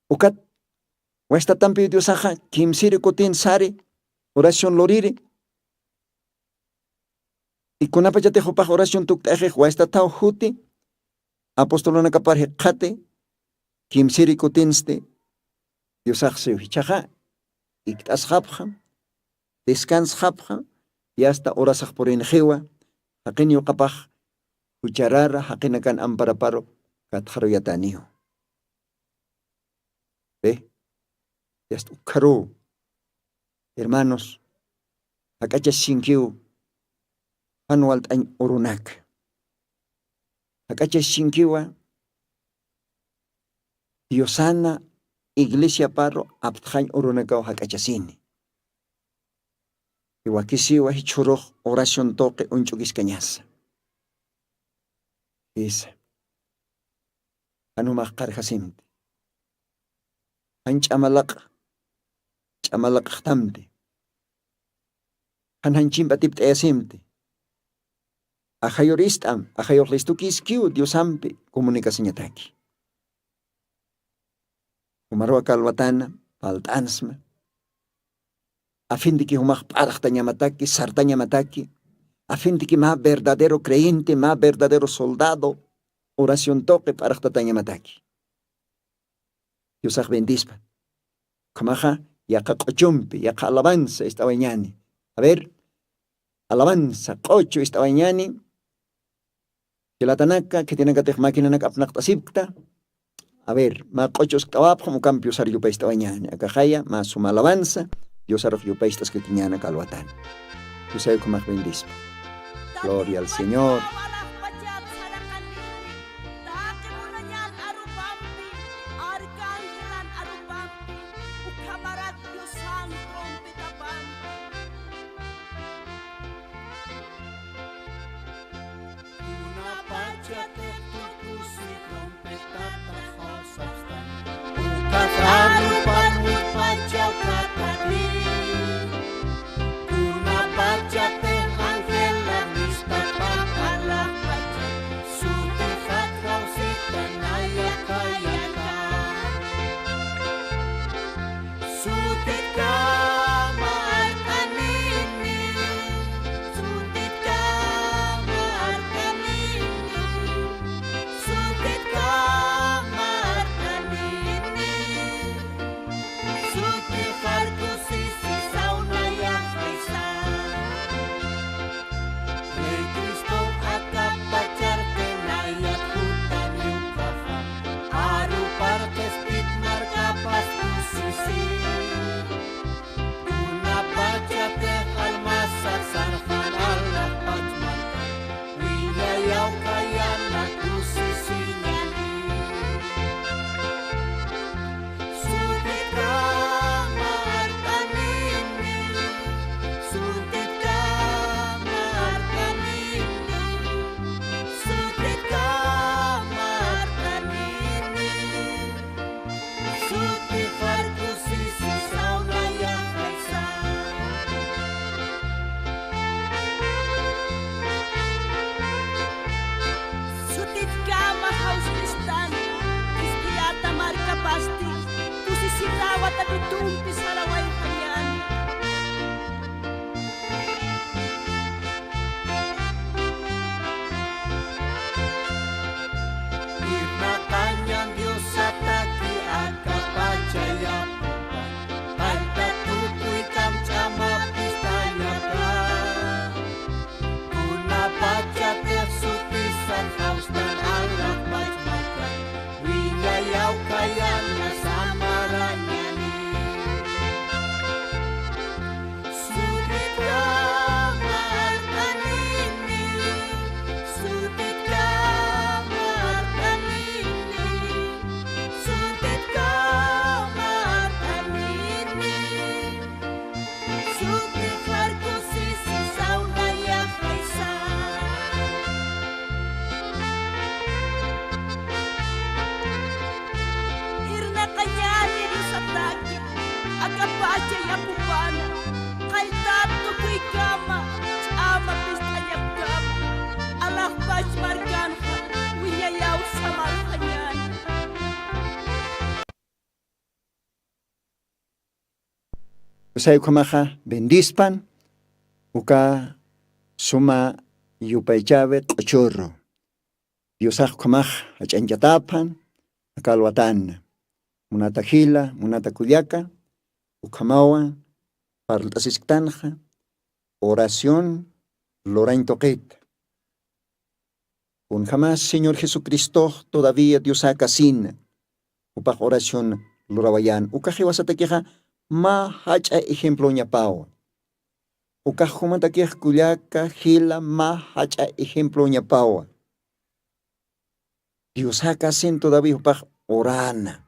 Ukat waystatampiw diosaxa kimsiri kutin sari oración luriri. Ikunapachatix jupax oración tukt'axix waystathaw juti apostolunakapar jikxati. Kimsiri kutinsti diosaxsiw jichhaxa ikt'asxapxam descansxapxam. Yasta urasaxpurinxiwa jaqin yuqapax jucharara jaqinakan amparaparu katxaruyataniw. Yasta ukkharuw hermanos jak'achasinkiw jan walt'añ urunaka. Jak'achasinkiwa diosana iglesiaparu aptxañ urunakaw jak'achasini. Iwakisiwa jichhurux oración tuqi uñch'ukiskañasa. Jisa. Jan jumax qarjasimti. Jan ch'amalaq ch'amalaqxtamti. Jan jan chimp'atipt'ayasimti. Ajayur ist'am ajayux listukiskiw diosampi comunicasiñataki. Jumarwa kalwatana palt'ansma. Afintiki jumax p'arxtañamataki sartañamataki. Afintiki mä verdadero creyente mä verdadero soldado oración tuqi p'arxtatañamataki. Diosax bendispa. Ukhamaxa yaqa q'uchumpi yaqa alabanza ist'awañani. A ver, alabanza q'uchu ist'awañani. Jilatanaka khitinakatix maquinanak apnaqt'asipkta. A ver, mä q'uchu uskt'awapxam ukampi diosar yupay ist'awañani akaxaya mä suma alabanza. Diosarux yupay ist'askakiñana kalwatana. Diosay ukhamax bendispa. Gloria al Señor. Ukhamarak diosan trompetapan. Kunapachatix tukusi trompetata jawsastan. Ukat arupan wipachawkatati. Kunapachatix angelaq mistapan alaxpachat. Sutixat jawsitan ayakayaka. Sutitkama arkanini. Sutitkama arkanini. Sutitkama arkanini. Suti farkusisi sawnayaxaysa. Rey Cristo akapacharqinayat jutaniw kaxa. Aruparqis pit markapas kusisi. Kunapachatix almasax sarxan alaxpach marka. Wiñayaw khayana kusisiñani. Sutitkama arkanini. Sutitkama arkanini. Sutitkama arkanini. Suti farkusisi sawnayaxaysa. Sutitkama jawstistan. Ispiyata markapasti kusisita watapitumpi sarawayxañani. Irnaqañan diosataki akapachayapupan. Tayta tukuy kamch'amapistañaka. Kunapachatix sutisat jawstan alaxpach markan. Wiñayaw khayana samarañani. Sutitkama arkanini. Sutitkama arkanini. Sutitkama arkanini. Suti farkusisi sawnayaxaysa. Irnaqañani diosataki akapacha yapupana. Qalltat tukuykama ch'ama pist'añapkama. Alaxpach markanxa wiñayaw samarxañani. Usay ukhamaxa bendispan uka suma yupaychawi q'uchurru. Diosax ukhamax jach'añchataphan akalwatana. Munata jila munata kullaka ukhamawa parlt'asisktanxa oración lurañ tuqita. Kunjamas señor jesucristox todavía diosa kasina jupax oración lurawayan ukax jiwasatakixa mä jach'a ejemploñapawa. Ukax jumatakix kullaka jila mä jach'a ejemploñapawa. Diosa kasin todavía jupax orana.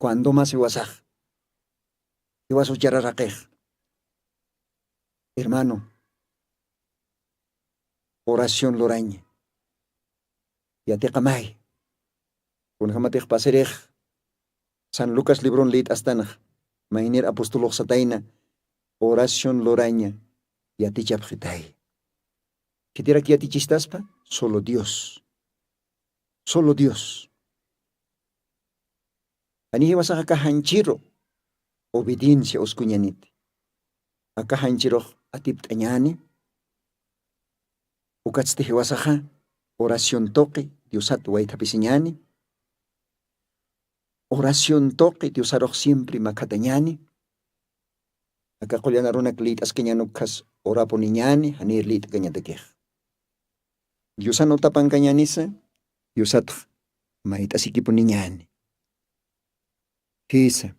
Cuando mas jiwasax jiwas uchararaqix Hermano, oración luraña. Yatiqamay. Kunjamatix pasirix san lucas libron lït'astanax, maynir apostolox satayna, oración luraña yatichapxitay. Khitirak yatichistaspa? Solo dios. Solo dios. Ani jiwasaxa aka janchiru obediencia uskuñaniti. Aka janchirux atipt'añani. Ukatsti jiwasaxa oración tuqi diosat waythapisiñani. Oración tuqi diosarux siempre makhatañani. Aka qullanarunak lït'askañanukhas orapuniñani janir lït'kañatakix. Diosan utapankañanisa diosatx mayt'asikipuniñani. Jisa.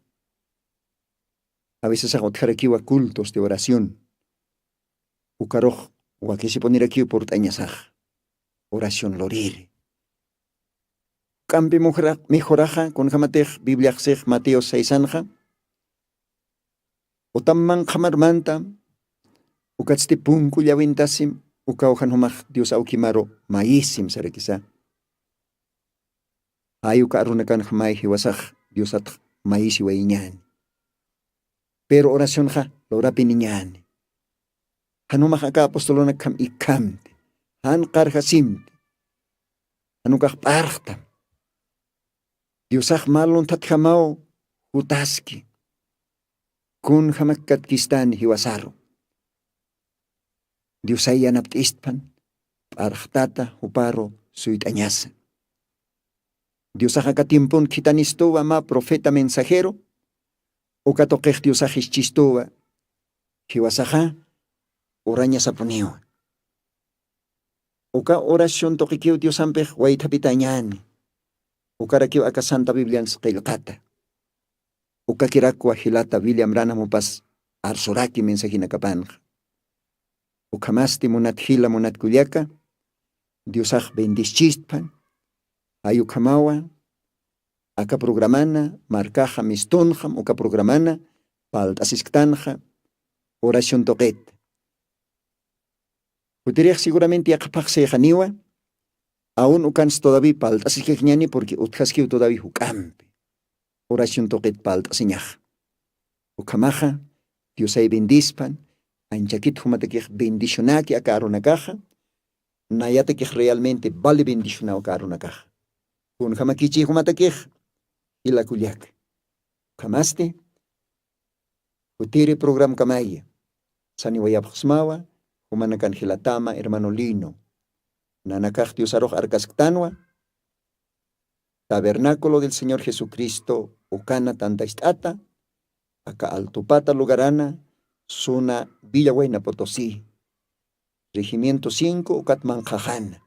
Avisasax utjarakiwa cultos de oración. Ukarux wakisipunirakiw purt'añasax oración luriri. K'ampi mejuraxa kunjamatix bibliaxsix mateo saisanxa, utam manqhamarmanta ukatsti punk'u llawintasim ukaw jan jumax dios awkimaru mayisim sarakisa. Jay uka arunakanxa may jiwasax diosatx mayisiwayiñani. Pero oracionxa lurapiniñani. Jan jumax aka apostolunakjam ikhamti jan qarjasimti. Jan ukax p'arxtam. Diosax mä lunthatjamaw jutaski. Kunjamak katkistani jiwasaru. Diosay yanapt'istpan p'arxtata juparu suyt'añasa. Diosax aka tiempon khithanistuwa mä profeta mensajero. Uka tuqix diosax jischistuwa jiwasaxa urañasapuniwa. Uka oración tuqikiw diosampix waythapitañani. Ukarakiw aka santa biblians qillqata. Ukakirakwa jilata william ranamupas arsuraki mensajinakapanxa. Ukhamasti munat jila munat kullaka diosax bendischistpan. Jay ukhamawa aka programana markaxa mistunxam uka programana palt'asisktanxa oración tuqit. Jutirix seguramente yaqhaphaxsixaniwa aun ukansi todaví palt'asiskajñani purqui utjaskiw todaví juk'ampi oración tuqit palt'asiñaxa. Ukhamaxa diosay bendispan anchakit jumatakix bendicionaki aka arunakaxa. Nayatakix realmente vale bendicionaw aka arunakaxa. Kunjamakichi jumatakix jilakullak. Ukhamasti jutiri programkamaya saniwayapxsmawa jumanakan jilatama hermano lino. Nanakax diosarux arkasktanwa tabernáculo del señor jesucristo ukana tantacht'ata aka altupata lugarana suna villa waynapotosi regimiento cinco ukat manqhaxana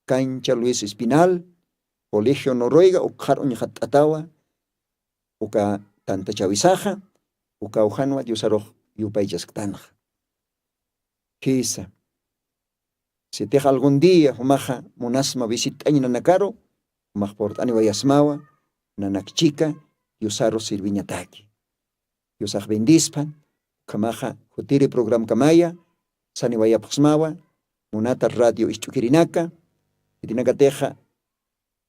cancha luis espinal colegio noruega ukxar uñxatt'atawa. Uka tantachawisaxa uka ujanwa diosarux yupaychasktanxa. Jisa. Sitix algun dia jumaxa munasma visitt'añ nanakaru jumax purt'aniwayasmawa nanakchika diosaru sirviñataki. Diosax bendispan. Ukhamaxa jutiri programkamaya saniwayapxsmawa munata radio isch'ukirinaka. Jitinakatixa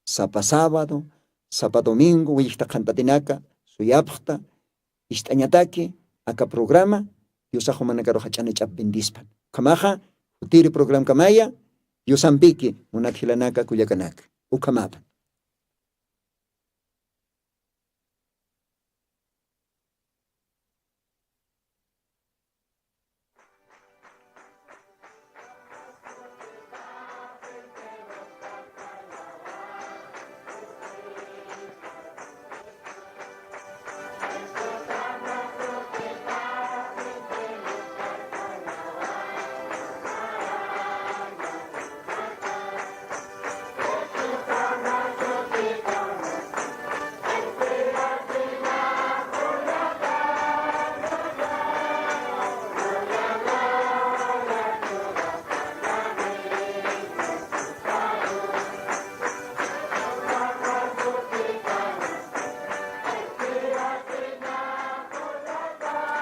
sapa sábado sapa domingo willijta qhantatinaka suyapxta ist'añataki aka programa diosax jumanakaru jach'anach'ap bendispan. Ukhamaxa jutiri programkamaya diosampiki munat jilanaka kullakanaka. Ukhamapan.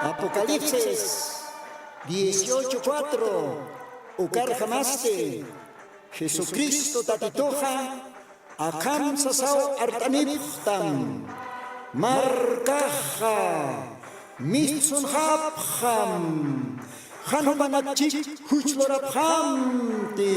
Apocalipsis. Dieciocho cuatro, ukarjamasti, Jesucristo Tatituxa akham sasaw art'anipxtam, markaxa mistsunxapxam, jan jupanakchik juch lurapxamti.